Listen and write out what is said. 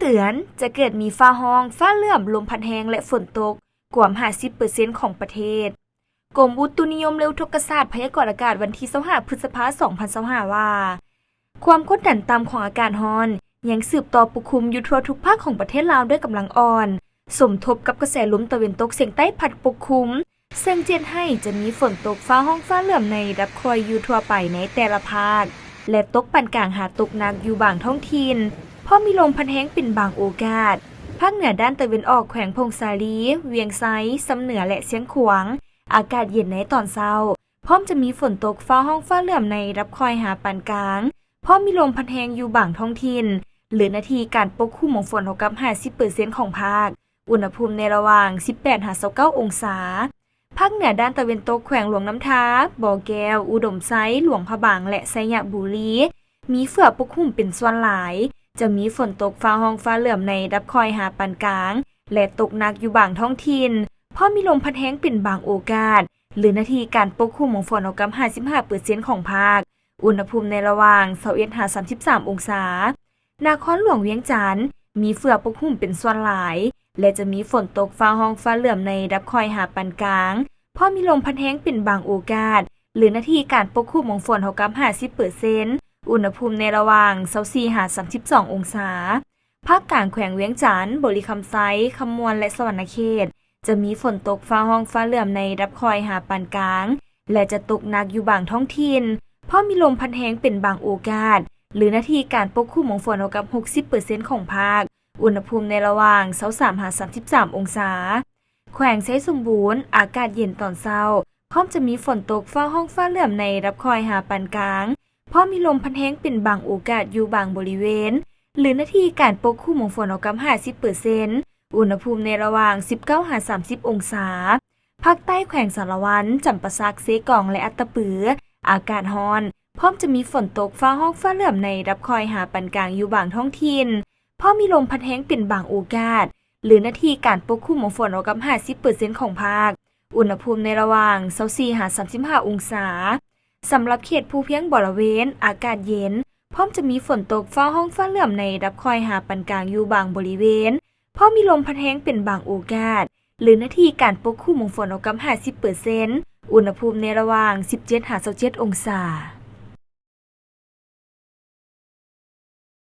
ເຕືອນ ຈະເກີດມີຟ້າຮ້ອງ, ຟ້າເຫຼື້ອມ, ລົມພັດແຮງ ແລະ ຝົນຕົກ ກວມຫ້າສິບເປີເຊັນຂອງປະເທດ. ກົມອຸຕຸນິຍົມ ແລະ ອຸທົກກະສາດ ພະຍາກອນອາກາດ ວັນທີຊາວຫ້າ ພຶດສະພາ ສອງພັນຊາວຫ້າ ວ່າ ຄວາມກົດດັນຕ່ຳຂອງອາກາດຮ້ອນ ຍັງສືບຕໍ່ປົກຄຸມຢູ່ທົ່ວທຸກພາກຂອງປະເທດລາວດ້ວຍກຳລັງອ່ອນ, ສົມທົບກັບກະແສລົມຕາເວັນຕົກສຽງໃຕ້ພັດປົກຄຸມ, ເຊິ່ງຈະເຮັດໃຫ້ຈະມີຝົນຕົກ, ຟ້າຮ້ອງ, ຟ້າເຫຼື້ອມໃນລະດັບຄ່ອຍຢູ່ທົ່ວໄປໃນແຕ່ລະພາກ ແລະ ຕົກປານກາງຫາຕົກໜັກຢູ່ບາງທ້ອງຖິ່ນ, ພ້ອມມີລົມພັດແຮງເປັນບາງໂອກາດ. ພາກເໜືອດ້ານຕາເວັນອອກ ແຂວງຜົ້ງສາລີ, ວຽງໄຊ, ຊຳເໜືອ ແລະ ຊຽງຂວາງ ອາກາດເຢັນໃນຕອນເຊົ້າ, ພ້ອມຈະມີຝົນຕົກ, ຟ້າຮ້ອງ, ຟ້າເຫຼື້ອມໃນລະດັບຄ່ອຍຫາປານກາງ, ພ້ອມມີລົມພັດແຮງຢູ່ບາງທ້ອງຖິ່ນ ຫຼື ໜ້າທີ່ການປົກຄຸມຂອງຝົນເທົ່າກັບຫ້າສິບເປີເຊັນຂອງພາກ. ອຸນຫະພູມໃນລະຫວ່າງສິບແປດຫາຊາວເກົ້າອົງສາ. ພາກເໜືອດ້ານຕາເວັນຕົກ ແຂວງຫຼວງນ້ຳທາ, ບໍ່ແກ້ວ, ອຸດົມໄຊ, ຫຼວງພະບາງ ແລະ ໄຊຍະບູລີ ມີເຝືອປົກຄຸມເປັນສ່ວນຫຼາຍ, ຈະມີຝົນຕົກ, ຟ້າຮ້ອງ, ຟ້າເຫຼື້ອມໃນລະດັບຄ່ອຍຫາປານກາງ ແລະ ຕົກໜັກຢູ່ບາງທ້ອງຖິ່ນ, ພ້ອມມີລົມພັດແຮງເປັນບາງໂອກາດ ຫຼື ໜ້າທີ່ການປົກຄຸມຂອງຝົນເທົ່າກັບຫ້າສິບຫ້າເປີເຊັນຂອງພາກ. ອຸນຫະພູມໃນລະຫວ່າງຊາວເອັດຫາສາມສິບສາມອົງສາ. ນະຄອນຫຼວງວຽງຈັນ ມີເຝືອປົກຫຸ້ມເປັນສ່ວນຫຼາຍ ແລະ ຈະມີຝົນຕົກ, ຟ້າຮ້ອງ, ຟ້າເຫຼື້ອມໃນລະດັບຄ່ອຍຫາປານກາງ, ພໍມີລົມພັດແຮງເປັນບາງໂອກາດ ຫຼື ໜ້າທີ່ການປົກຄຸມຂອງຝົນເທົ່າກັບຫ້າສິບເປີເຊັນ, ອຸນຫະພູມໃນລະຫວ່າງຊາວສີ່ຫາສາມສິບສອງອົງສາ. ພາກກາງແຂວງວຽງຈັນ, ບໍລິຄຳໄຊ, ຄຳມ່ວນ ແລະ ສະຫວັນນະເຂດ ຈະມີຝົນຕົກ, ຟ້າຮ້ອງ, ຟ້າເຫຼື້ອມໃນລະດັບຄ່ອຍຫາປານກາງ ແລະ ຈະຕົກໜັກຢູ່ບາງທ້ອງຖິ່ນ, ພໍມີລົມພັດແຮງເປັນບາງໂອກາດ ຫຼື ໜ້າທີ່ການປົກຄຸມຂອງຝົນເທົ່າກັບຫົກສິບເປີເຊັນຂອງພາກ, ອຸນຫະພູມໃນລະຫວ່າງຊາວສາມຫາສາມສິບສາມອົງສາ. ແຂວງໄຊສົມບູນ ອາກາດເຢັນຕອນເຊົ້າ, ພ້ອມຈະມີຝົນຕົກ, ຟ້າຮ້ອງ, ຟ້າເຫຼື້ອມໃນລະດັບຄ່ອຍຫາປານກາງ, ພໍມີລົມພັດແຮງເປັນບາງໂອກາດຢູ່ບາງບໍລິເວນ ຫຼື ໜ້າທີ່ການປົກຄຸມຂອງຝົນເທົ່າກັບຫ້າສິບເປີເຊັນ, ອຸນຫະພູມໃນລະຫວ່າງສິບເກົ້າຫາສາມສິບອົງສາ. ພາກໃຕ້ແຂວງສາລະວັນ, ຈຳປາສັກ, ເຊກອງ ແລະ ອັດຕະປື ອາກາດຮ້ອນ, ພ້ອມຈະມີຝົນຕົກ, ຟ້າຮ້ອງ, ຟ້າເຫຼື້ອມໃນລະດັບຄ່ອຍຫາປານກາງຢູ່ບາງທ້ອງຖິ່ນ, ພໍມີລົມພັດແຮງເປັນບາງໂອກາດ ຫຼື ໜ້າທີ່ການປົກຄຸມຂອງຝົນເທົ່າກັບຫ້າສິບເປີເຊັນຂອງພາກ, ອຸນຫະພູມໃນລະຫວ່າງຊາວສີ່ຫາສາມສິບຫ້າອົງສາ. ສຳລັບເຂດພູພຽງບໍລະເວນ ອາກາດເຢັນ, ພ້ອມຈະມີຝົນຕົກ, ຟ້າຮ້ອງ, ຟ້າເຫຼື້ອມໃນລະດັບຄ່ອຍຫາປານກາງຢູ່ບາງບໍລິເວນ, ພໍມີລົມພັດແຮງເປັນບາງໂອກາດ ຫຼື ໜ້າທີ່ການປົກຄຸມຂອງຝົນເທົ່າກັບຫ້າສິບເປີເຊັນ, ອຸນຫະພູມໃນລະຫວ່າງສິບເຈັດຫາຊາວເຈັດອົງສາ.